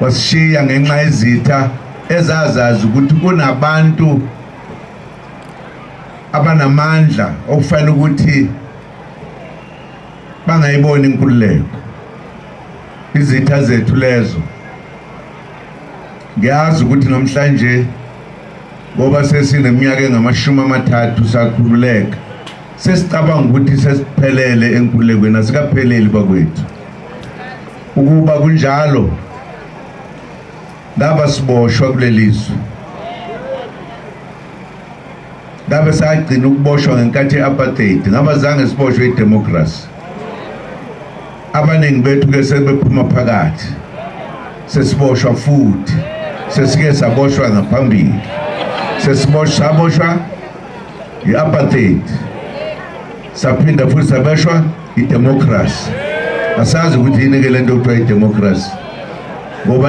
Wasishiya ngenxa yezitha ezazazi ukuthi kunabantu abanamandla okufanele ukuthi bangayiboni inkululeko. Izitha zethu lezo. Ngiyazi ukuthi namhlanje ngoba sesineminyaka engama-30 sakhululeka, sesicabanga ukuthi sesiphelele enkululekweni. Asikapheleli bakwethu. Ukuba kunjalo ngaba siboshwa kulelizwe, ngabe sagcina ukuboshwa ngenkathi ye-apartheid, ngaba zange siboshwe idemocracy. Abaningi bethu ke sebephuma phakathi, sesiboshwa futhi, sesike saboshwa ngaphambili, sesiboshwa saboshwa i-apartheid, saphinda futhi saboshwa idemocracy. Asazi ukuthi yini ke lento okuthiwa idemocracy ngoba